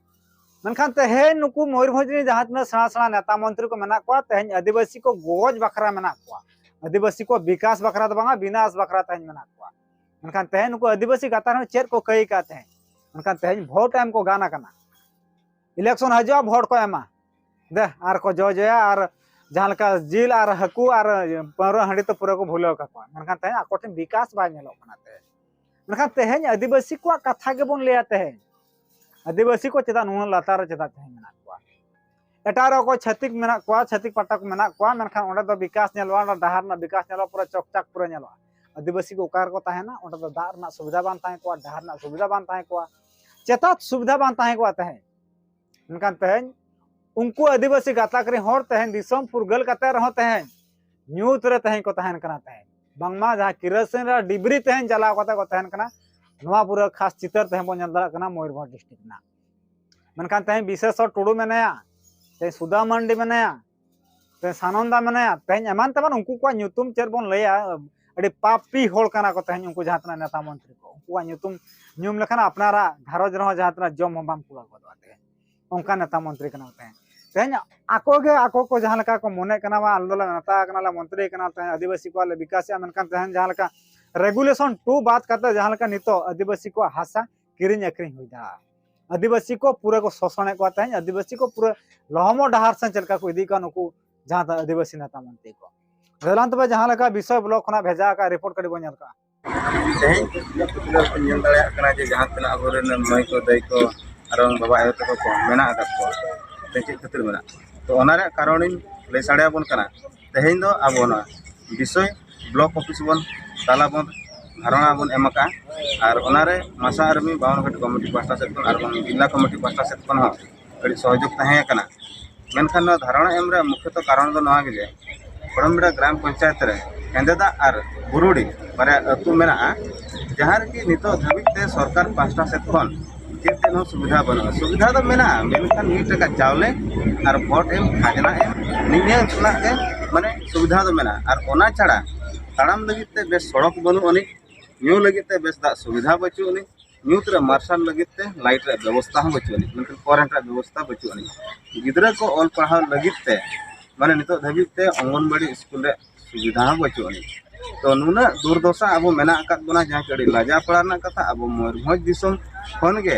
ᱢᱮᱱᱠᱷᱟᱱ ᱛᱮᱦᱮᱧ ᱱᱩᱠᱩ ᱢᱚᱭᱩᱨᱵᱷᱚᱸᱡᱽ ᱨᱮᱱ ᱡᱟᱦᱟᱸ ᱛᱤᱱᱟᱹᱜ ᱥᱮᱬᱟ ᱥᱮᱬᱟ ᱱᱮᱛᱟ ᱢᱚᱱᱛᱨᱤ ᱠᱚ ᱢᱮᱱᱟᱜ ᱠᱚᱣᱟ, ᱛᱮᱦᱮᱧ ᱟᱹᱫᱤᱵᱟᱹᱥᱤ ᱠᱚ ᱜᱚᱡ ᱵᱟᱠᱷᱨᱟ ᱢᱮᱱᱟᱜ ᱠᱚᱣᱟ, ᱟᱹᱫᱤᱵᱟᱹᱥᱤ ᱠᱚ ᱵᱤᱠᱟᱥ ᱵᱟᱠᱷᱨᱟ ᱫᱚ ᱵᱟᱝᱟ, ᱵᱤᱱᱟᱥ ᱵᱟᱠᱷᱨᱟ ᱛᱮᱦᱮᱧ ᱢᱮᱱᱟᱜ ᱠᱚᱣᱟ᱾ ᱢᱮᱱᱠᱷᱟᱱ ᱛᱮᱦᱮᱧ ᱱᱩᱠᱩ ᱟᱹᱫᱤᱵᱟᱹᱥᱤ ᱜᱟᱛᱟᱠ ᱨᱮᱱ ᱪᱮᱫ ᱠᱚ ᱠᱟᱹᱭ ᱠᱟᱜ ᱛᱮᱦᱮᱧ? ᱢᱮᱱᱠᱷᱟᱱ ᱛᱮᱦᱮᱧ ᱵᱷᱳᱴ ᱮᱢ ᱠᱚ ᱜᱟᱱ ᱟᱠᱟᱱᱟ, ᱤᱞᱮᱠᱥᱚᱱ ᱦᱤᱡᱩᱜᱼᱟ, ᱵᱷᱳᱴ ᱠᱚ ᱮᱢᱟ, ᱫᱮ ᱟᱨ ᱠᱚ ᱡᱚ ᱡᱚᱭᱟ ᱟᱨ ᱡᱟᱦᱟᱸ ᱞᱮᱠᱟ ᱡᱤᱞ ᱟᱨ ᱦᱟᱹᱠᱩ ᱟᱨ ᱯᱟᱹᱣᱨᱟᱹ ᱦᱟᱺᱰᱤ ᱛᱮ ᱯᱩᱨᱟᱹ ᱠᱚ ᱵᱷᱩᱞᱟᱹᱣ ᱠᱟᱠᱚᱣᱟ᱾ ᱢᱮᱱᱠᱷᱟᱱ ᱛᱮᱦᱮᱧ ᱟᱠᱚ ᱴᱷᱮᱱ ᱵᱤᱠᱟᱥ ᱵᱟᱭ ᱧᱮᱞᱚᱜ ᱠᱟᱱᱟ ᱛᱮᱦᱮᱧ᱾ ᱢᱮᱱᱠᱷᱟᱱ ᱛᱮᱦᱮᱧ ᱟᱹᱫᱤᱵᱟᱹᱥᱤ ᱠᱚᱣᱟᱜ ᱠᱟᱛᱷᱟ ᱜᱮᱵᱚᱱ ᱞᱟᱹᱭᱟ ᱛᱮᱦᱮᱧ᱾ ᱟᱹᱫᱤᱵᱟᱹᱥᱤ ᱠᱚ ᱪᱮᱫᱟᱜ ᱱᱩᱱᱟᱹᱜ ᱞᱟᱛᱟᱨ ᱨᱮ ᱪᱮᱫᱟᱜ ᱛᱮᱦᱮᱧ ᱢᱮᱱᱟᱜ ᱠᱚᱣᱟ? ᱮᱴᱟᱜ ᱨᱮ ᱚᱠᱚᱭ ᱪᱷᱟᱹᱛᱤᱠ ᱢᱮᱱᱟᱜ ᱠᱚᱣᱟ, ᱪᱷᱟᱹᱛᱤᱠ ᱯᱟᱦᱴᱟ ᱠᱚ ᱢᱮᱱᱟᱜ ᱠᱚᱣᱟ, ᱢᱮᱱᱠᱷᱟᱱ ᱚᱸᱰᱮ ᱫᱚ ᱵᱤᱠᱟᱥ ᱧᱮᱞᱚᱜᱼᱟ, ᱚᱸᱰᱮ ᱰᱟᱦᱟᱨ ᱨᱮᱱᱟᱜ ᱵᱤᱠᱟᱥ ᱧᱮᱞᱚᱜᱼᱟ, ᱯᱩᱨᱟᱹ ᱪᱚᱠᱪᱟᱠ ᱯᱩᱨᱟᱹ ᱧᱮᱞᱚᱜᱼᱟ᱾ ᱟᱹᱫᱤᱵᱟᱹᱥᱤ ᱠᱚ ᱚᱠᱟ ᱨᱮᱠᱚ ᱛᱟᱦᱮᱱᱟ? ᱚᱸᱰᱮ ᱫᱚ ᱫᱟᱜ ᱨᱮᱱᱟᱜ ᱥᱩᱵᱤᱫᱷᱟ ᱵᱟᱝ ᱛᱟᱦᱮᱸ ᱠᱚᱜᱼᱟ, ᱰᱟᱦᱟᱨ ᱨᱮᱱᱟᱜ ᱥᱩᱵᱤᱫᱷᱟ ᱵᱟᱝ ᱛᱟᱦᱮᱸ ᱠᱚᱜᱼᱟ, ᱪᱮᱛᱟᱛ ᱥᱩᱵᱤᱫᱷᱟ ᱵᱟᱝ ᱛᱟᱦᱮᱸ ᱠᱚᱜᱼᱟ ᱛᱮᱦᱮᱧ᱾ ᱢᱮᱱᱠᱷᱟᱱ ᱛᱮᱦᱮᱧ ᱩᱱᱠᱩ ᱟᱹᱫᱤᱵᱟᱹᱥᱤ ᱜᱟᱛᱟᱠ ᱨᱮᱱ ᱦᱚᱲ ᱛᱮᱦᱮᱧ ᱫᱤᱥᱚᱢ ᱯᱷᱩᱨᱜᱟᱹᱞ ᱠᱟᱛᱮ ᱨᱮᱦᱚᱸ ᱛᱮᱦᱮᱧ ᱧᱩᱛ ᱨᱮ ᱛᱮᱦᱮᱧ ᱠᱚ ᱛᱟᱦᱮᱱ ᱠᱟᱱᱟ᱾ ᱛᱮᱦᱮᱧ ᱵᱟᱝᱢᱟ ᱡᱟᱦᱟᱸ ᱠᱮᱨᱳᱥᱤᱱ ᱨᱮ ᱰᱤᱵᱨᱤ ᱛᱮᱦᱮᱧ ᱡᱟᱞᱟᱣ ᱠᱟᱛᱮ ᱠᱚ ᱛᱟᱦᱮᱱ ᱠᱟᱱᱟ, ᱱᱚᱣᱟ ᱯᱩᱨᱟᱹ ᱠᱷᱟᱥ ᱪᱤᱛᱟᱹᱨ ᱛᱮᱦᱮᱧ ᱵᱚᱱ ᱧᱮᱞ ᱫᱟᱲᱮᱭᱟᱜ ᱠᱟᱱᱟ ᱢᱚᱭᱩᱨᱵᱷᱚᱸᱡᱽ ᱰᱤᱥᱴᱨᱤᱠᱴ ᱨᱮᱱᱟᱜ᱾ ᱢᱮᱱᱠᱷᱟᱱ ᱛᱮᱦᱮᱧ ᱵᱤᱥᱮᱥᱚᱨ ᱴᱩᱰᱩ ᱢᱮᱱᱟᱭᱟ, ᱛᱮᱦᱮᱧ ᱥᱩᱫᱟ ᱢᱟᱱᱰᱤ ᱢᱮᱱᱟᱭᱟ, ᱛᱮ ᱥᱟᱱᱚᱱᱫᱟ ᱢᱮᱱᱟᱭᱟ, ᱛᱮᱦᱮᱧ ᱮᱢᱟᱱ ᱛᱮᱢᱟᱱ ᱩᱱᱠᱩ ᱠᱚᱣᱟᱜ ᱧᱩᱛᱩᱢ ᱪᱮᱫ ᱵᱚᱱ ᱞᱟᱹᱭᱟ, ᱟᱹᱰᱤ ᱯᱟᱯᱤ ᱦᱚᱲ ᱠᱟᱱᱟ ᱠᱚ ᱛᱮᱦᱮᱧ ᱩᱱᱠᱩ ᱡᱟᱦᱟᱸ ᱛᱤᱱᱟᱹᱜ ᱱᱮᱛᱟ ᱢᱚᱱᱛᱨᱤ ᱠᱚ᱾ ᱩᱱᱠᱩᱣᱟᱜ ᱧᱩᱛᱩᱢ ᱧᱩᱢ ᱞᱮᱠᱷᱟᱱ ᱟᱯᱱᱟᱨᱟᱜ ᱜᱷᱟᱨᱚᱸᱡᱽ ᱨᱮᱦᱚᱸ ᱡᱟᱦᱟᱸ ᱛᱤᱱᱟᱹᱜ ᱡᱚᱢ ᱦᱚᱸ ᱵᱟᱢ ᱠᱩᱲᱟᱹᱣ ᱜᱚᱫᱚᱜᱼᱟ ᱛᱮᱦᱮᱧ᱾ ᱚᱱᱠᱟ ᱱᱮᱛᱟ ᱢᱚᱱᱛᱨᱤ ᱠᱟᱱᱟ ᱠᱚ ᱛᱮᱦᱮᱧ᱾ ᱛᱮᱦᱮᱧ ᱟᱠᱚ ᱜᱮ ᱟᱠᱚ ᱠᱚ ᱡᱟᱦᱟᱸ ᱞᱮᱠᱟ ᱠᱚ ᱢᱚᱱᱮᱜ ᱠᱟᱱᱟ, ᱵᱟ ᱟᱞᱮ ᱫᱚᱞᱮ ᱱᱮᱛᱟ ᱠᱟᱱᱟ, ᱞᱮ ᱢᱚᱱᱛᱨᱤ ᱠᱟᱱᱟ, ᱛᱮᱦᱮᱧ ᱟᱹᱫᱤᱵᱟᱹᱥᱤ ᱠᱚᱣᱟᱜ ᱞᱮ ᱵᱤᱠᱟᱥᱮᱜᱼᱟ, ᱢᱮᱱᱠᱷᱟᱱ ᱛᱮᱦᱮᱧ ᱡᱟᱦᱟᱸ ᱞᱮᱠᱟ ᱨᱮᱜᱩᱞᱮᱥᱚᱱ ᱴᱩ ᱵᱟᱫ ᱠᱟᱛᱮ ᱡᱟᱦᱟᱸ ᱞᱮᱠᱟ ᱱᱤᱛᱚᱜ ᱟᱹᱫᱤᱵᱟᱹᱥᱤ ᱠᱚᱣᱟᱜ ᱦᱟᱥᱟ ᱠᱤᱨᱤᱧ ᱟᱹᱠᱷᱨᱤᱧ ᱦᱩᱭ ᱫᱟᱲᱮᱭᱟᱜᱼᱟ᱾ ᱟᱹᱫᱤᱵᱟᱹᱥᱤ ᱠᱚ ᱯᱩᱨᱟᱹ ᱠᱚ ᱥᱳᱥᱚᱱᱮᱫ ᱠᱚᱣᱟ ᱛᱮᱦᱮᱧ, ᱟᱹᱫᱤᱵᱟᱹᱥᱤ ᱠᱚ ᱯᱩᱨᱟᱹ ᱞᱚᱦᱚᱢᱚᱜ ᱰᱟᱦᱟᱨ ᱥᱮᱱ ᱪᱮᱫ ᱞᱮᱠᱟ ᱠᱚ ᱤᱫᱤᱭᱮᱫ ᱠᱚᱣᱟ ᱱᱩᱠᱩ ᱡᱟᱦᱟᱸ ᱫᱚ ᱟᱹᱫᱤᱵᱟᱹᱥᱤ ᱱᱮᱛᱟ ᱢᱚᱱᱛᱨᱤ ᱠᱚ᱾ ᱫᱮᱞᱟᱱ ᱛᱚᱵᱮ ᱡᱟᱦᱟᱸ ᱞᱮᱠᱟ ᱵᱤᱥᱚᱭ ᱵᱞᱚᱠ ᱠᱷᱚᱱᱟᱜ ᱵᱷᱮᱡᱟ ᱟᱠᱟᱫ ᱨᱤᱯᱳᱨᱴ ᱠᱟᱹᱴᱤᱡ ᱵᱚᱱ ᱧᱮᱞ ᱠᱟᱜᱼᱟ᱾ ᱛᱮᱦᱮᱧ ᱠᱷᱚᱱᱟᱜ ᱯᱟᱹᱛᱭᱟᱹᱣ ᱠᱚ ᱧᱮᱞ ᱫᱟᱲᱮᱭᱟᱜ ᱠᱟᱱᱟ ᱡᱮ ᱡᱟᱦᱟᱸ ᱛᱤᱱᱟᱹᱜ ᱟᱵᱚᱨᱮᱱ ᱢᱟᱹᱭ ᱠᱚ ᱫᱟᱹᱭ ᱠᱚ ᱟᱨ ᱵᱟᱵᱟ ᱟᱭᱳ ᱛᱟᱠᱚ ᱠᱚ ᱢᱮᱱᱟᱜ ᱟᱠᱟᱫ ᱠᱚᱣᱟ, ᱛᱮ ᱪᱮᱫ ᱠᱷᱟᱹᱛᱤᱨ ᱢᱮᱱᱟᱜ, ᱛᱚ ᱚᱱᱟ ᱨᱮᱭᱟᱜ ᱠᱟᱨᱚᱱᱤᱧ ᱞᱟᱹᱭ ᱥᱟᱰᱮ ᱟᱵᱚᱱ ᱠᱟᱱᱟ᱾ ᱛᱮᱦᱮᱧ ᱫᱚ ᱟᱵᱚ ᱱᱚᱣᱟ ᱵᱤᱥᱚᱭ ᱵᱞᱚᱠ ᱚᱯᱷᱤᱥ ᱵᱚᱱ ᱛᱟᱞᱟ ᱵᱚᱱ ᱫᱷᱟᱨᱚᱱᱟ ᱵᱚᱱ ᱮᱢ ᱟᱠᱟᱫᱼᱟ, ᱟᱨ ᱚᱱᱟᱨᱮ ᱢᱟᱥᱟ ᱟᱨ ᱢᱤᱫ ᱵᱟᱵᱚᱱ ᱜᱷᱟᱴ ᱠᱚᱢᱤᱴᱤ ᱯᱟᱦᱴᱟ ᱥᱮᱫ ᱠᱷᱚᱱ ᱟᱨ ᱵᱟᱝ ᱡᱤᱞᱟ ᱠᱚᱢᱤᱴᱤ ᱯᱟᱦᱴᱟ ᱥᱮᱫ ᱠᱷᱚᱱ ᱦᱚᱸ ᱟᱹᱰᱤ ᱥᱚᱦᱚᱡᱳᱜᱽ ᱛᱟᱦᱮᱸ ᱠᱟᱱᱟ᱾ ᱢᱮᱱᱠᱷᱟᱱ ᱱᱚᱣᱟ ᱫᱷᱟᱨᱚᱱᱟ ᱮᱢ ᱨᱮᱭᱟᱜ ᱢᱩᱠᱷᱭᱚᱛᱚ ᱠᱟᱨᱚᱱ ᱫᱚ ᱱᱚᱣᱟ ᱜᱮ ᱡᱮ ᱠᱚᱲᱚᱢᱵᱮᱲᱟ ᱜᱨᱟᱢ ᱯᱚᱧᱪᱟᱭᱮᱛ ᱨᱮ ᱦᱮᱸᱫᱮ ᱫᱟᱜ ᱟᱨ ᱵᱩᱨᱩᱰᱤ ᱵᱟᱨᱭᱟ ᱟᱹᱛᱩ ᱢᱮᱱᱟᱜᱼᱟ, ᱡᱟᱦᱟᱸ ᱨᱮᱜᱮ ᱱᱤᱛᱚᱜ ᱫᱷᱟᱹᱵᱤᱡ ᱛᱮ ᱥᱚᱨᱠᱟᱨ ᱯᱟᱦᱴᱟ ᱥᱮᱫ ᱠᱷᱚᱱ ᱪᱮᱫ ᱪᱮᱫ ᱦᱚᱸ ᱥᱩᱵᱤᱫᱷᱟ ᱵᱟᱹᱱᱩᱜᱼᱟ᱾ ᱥᱩᱵᱤᱫᱷᱟ ᱫᱚ ᱢᱮᱱᱟᱜᱼᱟ, ᱢᱮᱱᱠᱷᱟᱱ ᱢᱤᱫ ᱴᱟᱠᱟ ᱪᱟᱣᱞᱮ ᱟᱨ ᱵᱷᱳᱴ ᱮᱢ ᱠᱷᱟᱡᱽᱱᱟ ᱮᱢ ᱱᱤᱭᱟᱹ ᱠᱷᱚᱱᱟᱜ ᱜᱮ ᱢᱟᱱᱮ ᱥᱩᱵᱤᱫᱷᱟ ᱫᱚ ᱢᱮᱱᱟᱜᱼᱟ᱾ ᱟᱨ ᱚᱱᱟ ᱪᱷᱟᱲᱟ ᱛᱟᱲᱟᱢ ᱞᱟᱹᱜᱤᱫ ᱛᱮ ᱵᱮᱥ ᱥᱚᱲᱚᱠ ᱵᱟᱹᱱᱩᱜ ᱟᱹᱱᱤᱡ, ᱧᱩ ᱞᱟᱹᱜᱤᱫ ᱛᱮ ᱵᱮᱥ ᱫᱟᱜ ᱥᱩᱵᱤᱫᱷᱟ ᱵᱟᱹᱪᱩᱜ ᱟᱹᱱᱤᱡ, ᱧᱩᱛ ᱨᱮ ᱢᱟᱨᱥᱟᱞ ᱞᱟᱹᱜᱤᱫ ᱛᱮ ᱞᱟᱭᱤᱴ ᱨᱮᱭᱟᱜ ᱵᱮᱵᱚᱥᱛᱷᱟ ᱦᱚᱸ ᱵᱟᱹᱪᱩᱜ ᱟᱹᱱᱤᱡ, ᱢᱮᱱᱠᱷᱟᱱ ᱠᱚᱨᱮᱱᱴ ᱨᱮᱭᱟᱜ ᱵᱮᱵᱚᱥᱛᱷᱟ ᱵᱟᱹᱪᱩᱜ ᱟᱹᱱᱤᱡ᱾ ᱜᱤᱫᱽᱨᱟᱹ ᱠᱚ ᱚᱞ ᱯᱟᱲᱦᱟᱣ ᱞᱟᱹᱜᱤᱫ ᱛᱮ ᱢᱟᱱᱮ ᱱᱤᱛᱚᱜ ᱫᱷᱟᱹᱵᱤᱡ ᱛᱮ ᱚᱝᱜᱚᱱᱵᱟᱲᱤ ᱥᱠᱩᱞ ᱨᱮ ᱥᱩᱵᱤᱫᱷᱟ ᱦᱚᱸ ᱵᱟᱹᱪᱩᱜ ᱟᱹᱱᱤᱡ᱾ ᱛᱚ ᱱᱩᱱᱟᱹᱜ ᱫᱩᱨᱫᱚᱥᱟ ᱟᱵᱚ ᱢᱮᱱᱟᱜ ᱟᱠᱟᱫ ᱵᱚᱱᱟ, ᱡᱟᱦᱟᱸ ᱠᱤ ᱟᱹᱰᱤ ᱞᱟᱡᱟᱣ ᱯᱟᱲᱟ ᱨᱮᱱᱟᱜ ᱠᱟᱛᱷᱟ᱾ ᱟᱵᱚ ᱢᱚᱭᱩᱨᱵᱷᱚᱸᱡᱽ ᱫᱤᱥᱚᱢ ᱠᱷᱚᱱ ᱜᱮ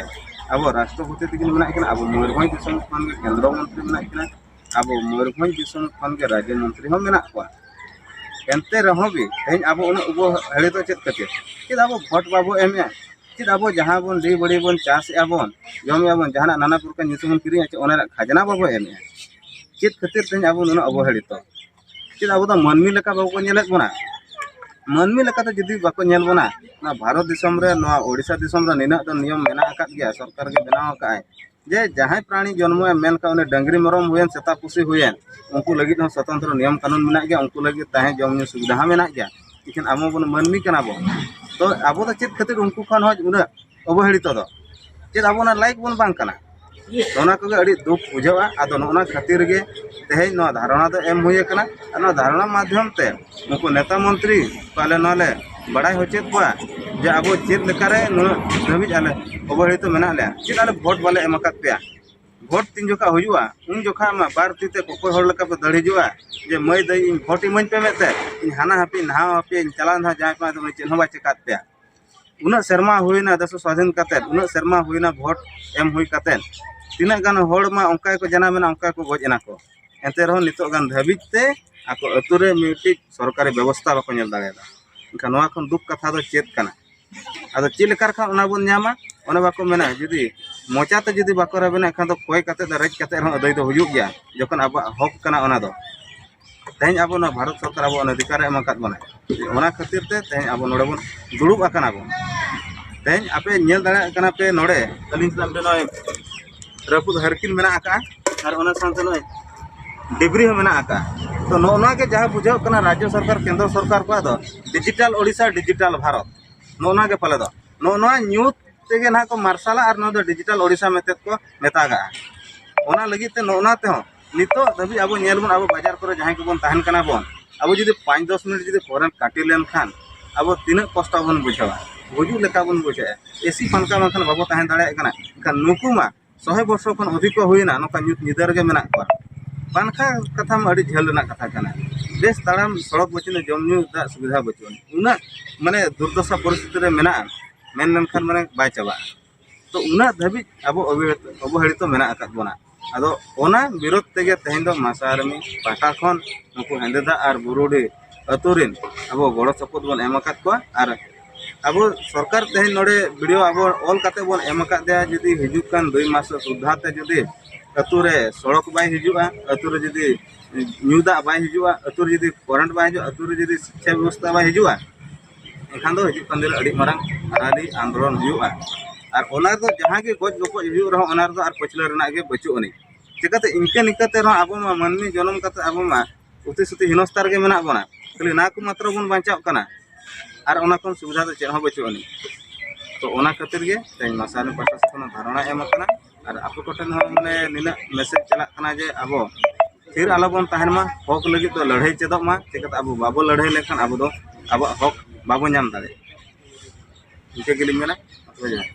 ᱟᱵᱚ ᱨᱟᱥᱴᱨᱚᱯᱚᱛᱤ ᱛᱤᱠᱤᱱ ᱢᱮᱱᱟᱜ ᱠᱤᱱᱟ, ᱟᱵᱚ ᱢᱚᱭᱩᱨᱵᱷᱚᱸᱡᱽ ᱫᱤᱥᱚᱢ ᱠᱷᱚᱱ ᱜᱮ ᱠᱮᱱᱫᱨᱚ ᱢᱚᱱᱛᱨᱤ ᱢᱮᱱᱟᱜ ᱠᱤᱱᱟ, ᱟᱵᱚ ᱢᱚᱭᱩᱨᱵᱷᱚᱸᱡᱽ ᱫᱤᱥᱚᱢ ᱠᱷᱚᱱ ᱜᱮ ᱨᱟᱡᱽᱡᱚ ᱢᱚᱱᱛᱨᱤ ᱦᱚᱸ ᱢᱮᱱᱟᱜ ᱠᱚᱣᱟ᱾ ᱮᱱᱛᱮ ᱨᱮᱦᱚᱸ ᱜᱮ ᱛᱮᱦᱮᱧ ᱟᱵᱚ ᱩᱱᱟᱹᱜ ᱚᱵᱚᱦᱮᱲᱤ ᱫᱚ ᱪᱮᱫ ᱠᱷᱟᱹᱛᱤᱨ? ᱪᱮᱫ ᱟᱵᱚ ᱵᱷᱳᱴ ᱵᱟᱵᱚ ᱮᱢᱮᱜᱼᱟ? ᱪᱮᱫ ᱟᱵᱚ ᱡᱟᱦᱟᱸ ᱵᱚᱱ ᱞᱟᱹᱭ ᱵᱟᱹᱲᱤ ᱵᱚᱱ ᱪᱟᱥᱮᱜᱼᱟ ᱵᱚᱱ, ᱡᱚᱢᱮᱜᱼᱟ ᱵᱚᱱ, ᱡᱟᱦᱟᱱᱟᱜ ᱱᱟᱱᱟ ᱯᱨᱚᱠᱟᱨ ᱧᱩᱛᱩᱢ ᱵᱚᱱ ᱠᱤᱨᱤᱧᱟ, ᱪᱮᱫ ᱚᱱᱟ ᱨᱮᱭᱟᱜ ᱠᱷᱟᱡᱽᱱᱟ ᱵᱟᱵᱚ ᱮᱢᱮᱜᱼᱟ? ᱪᱮᱫ ᱠᱷᱟᱹᱛᱤᱨ ᱛᱮᱦᱮᱧ ᱟᱵᱚ ᱱᱩᱱᱟᱹᱜ ᱚᱵᱚᱦᱮᱲᱤᱛᱚ? ᱪᱮᱫ ᱟᱵᱚ ᱫᱚ ᱢᱟᱹᱱᱢᱤ ᱞᱮᱠᱟ ᱵᱟᱠᱚ ᱧᱮᱞᱮᱫ ᱵᱚᱱᱟ? ᱢᱟᱹᱱᱢᱤ ᱞᱮᱠᱟᱛᱮ ᱡᱩᱫᱤ ᱵᱟᱠᱚ ᱧᱮᱞ ᱵᱚᱱᱟ, ᱱᱚᱣᱟ ᱵᱷᱟᱨᱚᱛ ᱫᱤᱥᱚᱢ ᱨᱮ, ᱱᱚᱣᱟ ᱳᱰᱤᱥᱟ ᱫᱤᱥᱚᱢ ᱨᱮ ᱱᱤᱱᱟᱹᱜ ᱫᱚ ᱱᱤᱭᱚᱢ ᱢᱮᱱᱟᱜ ᱟᱠᱟᱫ ᱜᱮᱭᱟ, ᱥᱚᱨᱠᱟᱨ ᱜᱮ ᱵᱮᱱᱟᱣ ᱟᱠᱟᱫ ᱟᱭ, ᱡᱮ ᱡᱟᱦᱟᱸᱭ ᱯᱨᱟᱬᱤ ᱡᱚᱱᱢᱚᱭᱟ, ᱢᱮᱱᱠᱷᱟᱱ ᱩᱱᱤ ᱰᱟᱹᱝᱨᱤ ᱢᱮᱨᱚᱢ ᱦᱩᱭᱮᱱ, ᱥᱮᱛᱟ ᱯᱩᱥᱤ ᱦᱩᱭᱮᱱ, ᱩᱱᱠᱩ ᱞᱟᱹᱜᱤᱫ ᱦᱚᱸ ᱥᱚᱛᱚᱱᱛᱨᱚ ᱱᱤᱭᱚᱢ ᱠᱟᱹᱱᱩᱱ ᱢᱮᱱᱟᱜ ᱜᱮᱭᱟ, ᱩᱱᱠᱩ ᱞᱟᱹᱜᱤᱫ ᱛᱟᱦᱮᱸ ᱡᱚᱢ ᱧᱩ ᱥᱩᱵᱤᱫᱷᱟ ᱦᱚᱸ ᱢᱮᱱᱟᱜ ᱜᱮᱭᱟ᱾ ᱮᱱᱠᱷᱟᱱ ᱟᱵᱚ ᱵᱚᱱ ᱢᱟᱹᱱᱢᱤ ᱠᱟᱱᱟ ᱵᱚᱱ, ᱛᱚ ᱟᱵᱚ ᱫᱚ ᱪᱮᱫ ᱠᱷᱟᱹᱛᱤᱨ ᱩᱱᱠᱩ ᱠᱷᱚᱱ ᱦᱚᱸ ᱩᱱᱟᱹᱜ ᱚᱵᱚᱦᱮᱲᱤᱛᱚ ᱫᱚ? ᱪᱮᱫ ᱟᱵᱚ ᱚᱱᱟ ᱞᱟᱭᱤᱠ ᱵᱚᱱ ᱵᱟᱝ ᱠᱟᱱᱟ? ᱚᱱᱟ ᱠᱚᱜᱮ ᱟᱹᱰᱤ ᱫᱩᱠ ᱵᱩᱡᱷᱟᱹᱜᱼᱟ᱾ ᱟᱫᱚ ᱱᱚᱜᱼᱚ ᱱᱟ ᱠᱷᱟᱹᱛᱤᱨ ᱜᱮ ᱛᱮᱦᱮᱧ ᱱᱚᱣᱟ ᱫᱷᱟᱨᱚᱱᱟ ᱫᱚ ᱮᱢ ᱦᱩᱭ ᱟᱠᱟᱱᱟ᱾ ᱟᱨ ᱱᱚᱣᱟ ᱫᱷᱟᱨᱚᱱᱟ ᱢᱟᱫᱽᱫᱷᱚᱢ ᱛᱮ ᱩᱱᱠᱩ ᱱᱮᱛᱟ ᱢᱚᱱᱛᱨᱤ ᱠᱚ ᱟᱞᱮ ᱱᱚᱣᱟ ᱞᱮ ᱵᱟᱲᱟᱭ ᱦᱚᱪᱚᱭᱮᱫ ᱠᱚᱣᱟ ᱡᱮ ᱟᱵᱚ ᱪᱮᱫ ᱞᱮᱠᱟᱨᱮ ᱱᱩᱱᱟᱹᱜ ᱫᱷᱟᱹᱵᱤᱡ ᱟᱞᱮ ᱚᱵᱚᱦᱮᱲᱤᱛᱚ ᱢᱮᱱᱟᱜ ᱞᱮᱭᱟ, ᱪᱮᱫ ᱟᱞᱮ ᱵᱷᱳᱴ ᱵᱟᱞᱮ ᱮᱢ ᱟᱠᱟᱫ ᱯᱮᱭᱟ? ᱵᱷᱳᱴ ᱛᱤᱱ ᱡᱚᱠᱷᱟ ᱦᱩᱭᱩᱜᱼᱟ, ᱩᱱ ᱡᱚᱠᱷᱟ ᱢᱟ ᱵᱟᱨ ᱛᱤ ᱛᱮ ᱠᱚᱠᱚᱭ ᱦᱚᱲ ᱞᱮᱠᱟ ᱯᱮ ᱫᱟᱹᱲ ᱦᱤᱡᱩᱜᱼᱟ ᱡᱮ, "ᱢᱟᱹᱭ ᱫᱟᱹᱭ, ᱤᱧ ᱵᱷᱳᱴ ᱤᱢᱟᱹᱧ ᱯᱮ ᱢᱮᱱᱛᱮ, ᱤᱧ ᱦᱟᱱᱟ ᱦᱟᱹᱯᱤᱧ ᱱᱟᱣᱟ ᱦᱟᱹᱯᱤᱧ ᱪᱟᱞᱟᱣ ᱱᱟ ᱡᱟᱦᱟᱸᱭ ᱠᱚ ᱟᱫᱚ ᱪᱮᱫ ᱦᱚᱸ ᱵᱟᱭ ᱪᱮᱠᱟᱫ ᱯᱮᱭᱟ᱾ ᱩᱱᱟᱹᱜ ᱥᱮᱨᱢᱟ ᱦᱩᱭᱱᱟ ᱫᱮᱥ ᱥᱟᱫᱷᱤᱱ ᱠᱟᱛᱮᱫ, ᱩᱱᱟᱹᱜ ᱥᱮᱨᱢᱟ ᱦᱩᱭᱱᱟ ᱵᱷᱳᱴ ᱮᱢ ᱦᱩᱭ ᱠᱟᱛᱮᱫ, ᱛᱤᱱᱟᱹᱜ ᱜᱟᱱ ᱦᱚᱲ ᱢᱟ ᱚᱱᱠᱟ ᱜᱮᱠᱚ ᱡᱟᱱᱟᱢ ᱮᱱᱟ, ᱚᱱᱠᱟ ᱜᱮᱠᱚ ᱜᱚᱡ ᱮᱱᱟ ᱠᱚ, ᱮᱱᱛᱮ ᱨᱮᱦᱚᱸ ᱱᱤᱛᱚᱜ ᱜᱟᱱ ᱫᱷᱟᱹᱵᱤᱡ ᱛᱮ ᱟᱠᱚ ᱟᱹᱛᱩ ᱨᱮ ᱢᱤᱫᱴᱤᱡ ᱥᱚᱨᱠᱟᱨᱤ ᱵᱮᱵᱚᱥᱛᱷᱟ ᱵᱟᱠᱚ ᱧᱮᱞ ᱫᱟᱲᱮᱭᱟᱫᱟ᱾ ᱮᱱᱠᱷᱟᱱ ᱱᱚᱣᱟ ᱠᱷᱚᱱ ᱫᱩᱠ ᱠᱟᱛᱷᱟ ᱫᱚ ᱪᱮᱫ ᱠᱟᱱᱟ? ᱟᱫᱚ ᱪᱮᱫ ᱞᱮᱠᱟ ᱞᱮᱠᱷᱟᱱ ᱚᱱᱟ ᱵᱚᱱ ᱧᱟᱢᱟ? ᱚᱱᱮ ᱵᱟᱠᱚ ᱢᱮᱱᱟ, ᱡᱩᱫᱤ ᱢᱚᱪᱟᱛᱮ ᱡᱩᱫᱤ ᱵᱟᱠᱚ ᱨᱮᱵᱮᱱᱟ, ᱮᱱᱠᱷᱟᱱ ᱫᱚ ᱠᱚᱭ ᱠᱟᱛᱮ ᱫᱚ, ᱨᱮᱡ ᱠᱟᱛᱮ ᱨᱮᱦᱚᱸ ᱟᱹᱫᱟᱹᱭ ᱫᱚ ᱦᱩᱭᱩᱜ ᱜᱮᱭᱟ, ᱡᱚᱠᱷᱚᱱ ᱟᱵᱚᱣᱟᱜ ᱦᱚᱠ ᱠᱟᱱᱟ ᱚᱱᱟ ᱫᱚ᱾ ᱛᱮᱦᱮᱧ ᱟᱵᱚ ᱱᱚᱣᱟ ᱵᱷᱟᱨᱚᱛ ᱥᱚᱨᱠᱟᱨ ᱟᱵᱚ ᱚᱱᱟ ᱚᱫᱷᱤᱠᱟᱨ ᱮ ᱮᱢ ᱟᱠᱟᱫ ᱵᱚᱱᱟ, ᱚᱱᱟ ᱠᱷᱟᱹᱛᱤᱨ ᱛᱮ ᱛᱮᱦᱮᱧ ᱟᱵᱚ ᱱᱚᱰᱮ ᱵᱚᱱ ᱫᱩᱲᱩᱵ ᱟᱠᱟᱱᱟ ᱵᱚᱱ᱾ ᱛᱮᱦᱮᱧ ᱟᱯᱮ ᱧᱮᱞ ᱫᱟᱲᱮᱭᱟᱜ ᱠᱟᱱᱟ ᱯᱮ, ᱱᱚᱰᱮ ᱟᱹᱞᱤᱧ ᱥᱟᱞᱟᱜ ᱢᱤᱫᱴᱮᱱ ᱱᱚᱜᱼᱚᱭ ᱨᱟᱹᱯᱩᱫ ᱦᱟᱨᱠᱤᱱ ᱢᱮᱱᱟᱜ ᱟᱠᱟᱫᱼᱟ, ᱟᱨ ᱚᱱᱟ ᱥᱟᱶᱛᱮ ᱱᱚᱜᱼᱚᱭ ᱰᱤᱵᱨᱤ ᱦᱚᱸ ᱢᱮᱱᱟᱜ ᱟᱠᱟᱫᱼᱟ᱾ ᱛᱚ, ᱱᱚᱜᱼᱚ ᱱᱚᱣᱟ ᱜᱮ ᱡᱟᱦᱟᱸ ᱵᱩᱡᱷᱟᱹᱜ ᱠᱟᱱᱟ, ᱨᱟᱡᱽᱡᱚ ᱥᱚᱨᱠᱟᱨ, ᱠᱮᱱᱫᱨᱚ ᱥᱚᱨᱠᱟᱨ ᱠᱚᱣᱟᱜ ᱫᱚ ᱰᱤᱡᱤᱴᱟᱞ ᱳᱰᱤᱥᱟ, ᱰᱤᱡᱤᱴᱟᱞ ᱵᱷᱟᱨᱚᱛ, ᱱᱚᱜᱼᱚ ᱱᱚᱣᱟ ᱜᱮ ᱯᱟᱞᱮ ᱫᱚ᱾ ᱱᱚᱜᱼᱚ ᱱᱚᱣᱟ ᱧᱩᱛ ᱛᱮᱜᱮ ᱱᱟᱦᱟᱜ ᱠᱚ ᱢᱟᱨᱥᱟᱞᱟ ᱟᱨ ᱱᱚᱣᱟ ᱫᱚ ᱰᱤᱡᱤᱴᱟᱞ ᱳᱰᱤᱥᱟ ᱢᱮᱱᱛᱮ ᱠᱚ ᱢᱮᱛᱟᱜᱟᱜᱼᱟ᱾ ᱚᱱᱟ ᱞᱟᱹᱜᱤᱫ ᱛᱮ ᱱᱚᱜᱼᱚ ᱱᱚᱣᱟ ᱛᱮᱦᱚᱸ ᱱᱤᱛᱚᱜ ᱫᱷᱟᱹᱵᱤᱡ ᱟᱵᱚ ᱧᱮᱞ ᱵᱚᱱ, ᱟᱵᱚ ᱵᱟᱡᱟᱨ ᱠᱚᱨᱮ ᱡᱟᱦᱟᱸᱭ ᱠᱚᱵᱚᱱ ᱛᱟᱦᱮᱱ ᱠᱟᱱᱟ ᱵᱚᱱ, ᱟᱵᱚ ᱡᱩᱫᱤ ᱯᱟᱸᱪ ᱫᱚᱥ ᱢᱤᱱᱤᱴ ᱡᱩᱫᱤ ᱠᱟᱨᱮᱱᱴ ᱠᱟᱹᱴᱤ ᱞᱮᱱᱠᱷᱟᱱ ᱟᱵᱚ ᱛᱤᱱᱟᱹᱜ ᱠᱚᱥᱴᱚ ᱵᱚᱱ ᱵᱩᱡᱷᱟᱹᱣᱟ, ᱜᱩᱡᱩᱜ ᱞᱮᱠᱟ ᱵᱚᱱ ᱵᱩᱡᱷᱟᱹᱣᱟ᱾ ᱮᱥᱤ ᱯᱟᱝᱠᱷᱟ ᱵᱟᱝᱠᱷᱟᱱ ᱵᱟᱵᱚ ᱛᱟᱦᱮᱸ ᱫᱟᱲᱮᱭᱟᱜ ᱠᱟᱱᱟ᱾ ᱮᱱᱠᱷᱟᱱ ᱱᱩᱠᱩ ᱢᱟ ᱥᱚᱭ ᱵᱚᱨᱥᱚ ᱠᱷᱚᱱ ᱚᱫᱷᱤᱠ ᱠᱚ ᱦᱩᱭᱮᱱᱟ, ᱱᱚᱝᱠᱟ ᱧᱩᱛ ᱧᱤᱫᱟᱹ ᱨᱮᱜᱮ ᱢᱮᱱᱟᱜ ᱠᱚᱣᱟ᱾ ᱯᱟᱝᱠᱷᱟ ᱠᱟᱛᱷᱟ ᱢᱟ ᱟᱹᱰᱤ ᱡᱷᱟᱹᱞ ᱨᱮᱱᱟᱜ ᱠᱟᱛᱷᱟ ᱠᱟᱱᱟ, ᱵᱮᱥ ᱛᱟᱲᱟᱢ ᱥᱚᱲᱚᱠ ᱵᱟᱹᱪᱩᱜᱼᱟ, ᱡᱚᱢ ᱧᱩ ᱫᱟᱜ ᱥᱩᱵᱤᱫᱷᱟ ᱵᱟᱹᱪᱩᱜᱼᱟ, ᱩᱱᱟᱹᱜ ᱢᱟᱱᱮ ᱫᱩᱨᱫᱚᱥᱟ ᱯᱚᱨᱤᱥᱛᱷᱤᱛᱤ ᱨᱮ ᱢᱮᱱᱟᱜᱼᱟ, ᱢᱮᱱ ᱞᱮᱱᱠᱷᱟᱱ ᱢᱟᱱᱮ ᱵᱟᱭ ᱪᱟᱵᱟᱜᱼᱟ᱾ ᱛᱚ, ᱩᱱᱟᱹᱜ ᱫᱷᱟᱹᱵᱤᱡ ᱟᱵᱚ ᱚᱵᱚᱦᱮ-, ᱚᱵᱚᱦᱮᱲᱤᱛᱚ ᱢᱮᱱᱟᱜ ᱟᱠᱟᱫ ᱵᱚᱱᱟ᱾ ᱟᱫᱚ ᱚᱱᱟ ᱵᱤᱨᱳᱫᱷ ᱛᱮᱜᱮ ᱛᱮᱦᱮᱧ ᱫᱚ ᱢᱟᱥᱟ ᱟᱨᱢᱤ ᱯᱟᱦᱴᱟ ᱠᱷᱚᱱ ᱱᱩᱠᱩ ᱦᱮᱸᱫᱮ ᱫᱟᱜ ᱟᱨ ᱵᱩᱨᱩᱰᱤ ᱟᱹᱛᱩ ᱨᱮᱱ ᱟᱵᱚ ᱜᱚᱲᱚ ᱥᱚᱯᱚᱦᱚᱫ ᱵᱚᱱ ᱮᱢ ᱟᱠᱟᱫ ᱠᱚᱣᱟ᱾ ᱟᱨ ᱟᱵᱚ ᱥᱚᱨᱠᱟᱨ ᱛᱮᱦᱮᱧ ᱱᱚᱰᱮ ᱵᱤᱰᱤᱭᱳ ᱟᱵᱚ ᱚᱞ ᱠᱟᱛᱮ ᱵᱚᱱ ᱮᱢ ᱟᱠᱟᱫᱮᱭᱟ, ᱡᱩᱫᱤ ᱦᱤᱡᱩᱜ ᱠᱟᱱ ᱫᱩᱭ ᱢᱟᱥ ᱥᱩᱫᱽᱫᱷᱟ ᱛᱮ ᱡᱩᱫᱤ ᱟᱹᱛᱩ ᱨᱮ ᱥᱚᱲᱚᱠ ᱵᱟᱭ ᱦᱤᱡᱩᱜᱼᱟ, ᱟᱹᱛᱩ ᱨᱮ ᱡᱩᱫᱤ ᱧᱩ ᱫᱟᱜ ᱵᱟᱭ ᱦᱤᱡᱩᱜᱼᱟ, ᱟᱹᱛᱩ ᱨᱮ ᱡᱩᱫᱤ ᱠᱟᱨᱮᱱᱴ ᱵᱟᱭ ᱦᱤᱡᱩᱜᱼᱟ, ᱟᱹᱛᱩ ᱨᱮ ᱡᱩᱫᱤ ᱥᱤᱠᱠᱷᱟ ᱵᱮᱵᱚᱥᱛᱷᱟ ᱵᱟᱭ ᱦᱤᱡᱩᱜᱼᱟ, ᱮᱱᱠᱷᱟᱱ ᱫᱚ ᱦᱤᱡᱩᱜ ᱠᱟᱱ ᱫᱤᱱ ᱨᱮ ᱟᱹᱰᱤ ᱢᱟᱨᱟᱝ ᱨᱟᱹᱞᱤ ᱟᱱᱫᱳᱞᱚᱱ ᱦᱩᱭᱩᱜᱼᱟ᱾ ᱟᱨ ᱚᱱᱟ ᱨᱮᱫᱚ ᱡᱟᱦᱟᱸ ᱜᱮ ᱜᱚᱡ ᱜᱚᱯᱚᱡ ᱦᱩᱭᱩᱜ ᱨᱮᱦᱚᱸ, ᱚᱱᱟ ᱨᱮᱫᱚ ᱟᱨ ᱯᱟᱹᱪᱷᱞᱟᱹ ᱨᱮᱱᱟᱜ ᱜᱮ ᱵᱟᱹᱪᱩᱜ ᱟᱹᱱᱤᱡ᱾ ᱪᱤᱠᱟᱹᱛᱮ ᱤᱱᱠᱟᱹ ᱱᱤᱠᱟᱹᱛᱮ ᱨᱮᱦᱚᱸ ᱟᱵᱚ ᱢᱟ ᱢᱟᱹᱱᱢᱤ ᱡᱚᱱᱚᱢ ᱠᱟᱛᱮ ᱟᱵᱚ ᱢᱟ ᱩᱛᱤ ᱥᱩᱛᱤ ᱦᱤᱱᱚᱥᱛᱟ ᱨᱮᱜᱮ ᱢᱮᱱᱟᱜ ᱵᱚᱱᱟ, ᱠᱷᱟᱹᱞᱤ ᱱᱟ ᱠᱚ ᱢᱟᱛᱨᱚ ᱵᱚᱱ ᱵᱟᱧᱪᱟᱜ ᱠᱟᱱᱟ, ᱟᱨ ᱚᱱᱟ ᱠᱷᱚᱱ ᱥᱩᱵᱤᱫᱷᱟ ᱫᱚ ᱪᱮᱫ ᱦᱚᱸ ᱵᱟᱹᱪᱩᱜ ᱟᱹᱱᱤᱡ᱾ ᱛᱚ, ᱚᱱᱟ ᱠᱷᱟᱹᱛᱤᱨ ᱜᱮ ᱛᱮᱦᱮᱧ ᱢᱟᱥᱟᱨᱤ ᱯᱟᱦᱴᱟ ᱥᱮᱫ ᱠᱷᱚᱱ ᱫᱷᱟᱨᱚᱱᱟ ᱮᱢ ᱟᱠᱟᱱᱟ᱾ ᱟᱨ ᱟᱯᱮ ᱠᱚᱴᱷᱮᱱ ᱦᱚᱸ ᱢᱟᱱᱮ ᱱᱤᱱᱟᱹᱜ ᱢᱮᱥᱮᱡᱽ ᱪᱟᱞᱟᱜ ᱠᱟᱱᱟ ᱡᱮ ᱟᱵᱚ ᱛᱷᱤᱨ ᱟᱞᱚᱵᱚᱱ ᱛᱟᱦᱮᱱ ᱢᱟ, ᱦᱚᱠ ᱞᱟᱹᱜᱤᱫ ᱫᱚ ᱞᱟᱹᱲᱦᱟᱹᱭ ᱪᱮᱫᱚᱜ ᱢᱟ᱾ ᱪᱤᱠᱟᱹᱛᱮ ᱟᱵᱚ ᱵᱟᱵᱚ ᱞᱟᱹᱲᱦᱟᱹᱭ ᱞᱮᱱᱠᱷᱟᱱ ᱟᱵᱚ ᱫᱚ ᱟᱵᱚᱣᱟᱜ ᱦᱚᱠ ᱵᱟᱵᱚ ᱧᱟᱢ ᱫᱟᱲᱮᱭᱟᱜᱼᱟ᱾ ᱤᱱᱠᱟᱹ ᱜᱮᱞᱤᱧ ᱢᱮᱱᱟ᱾ ᱢᱟ ᱛᱚᱵᱮ ᱡᱚᱦᱟᱨ᱾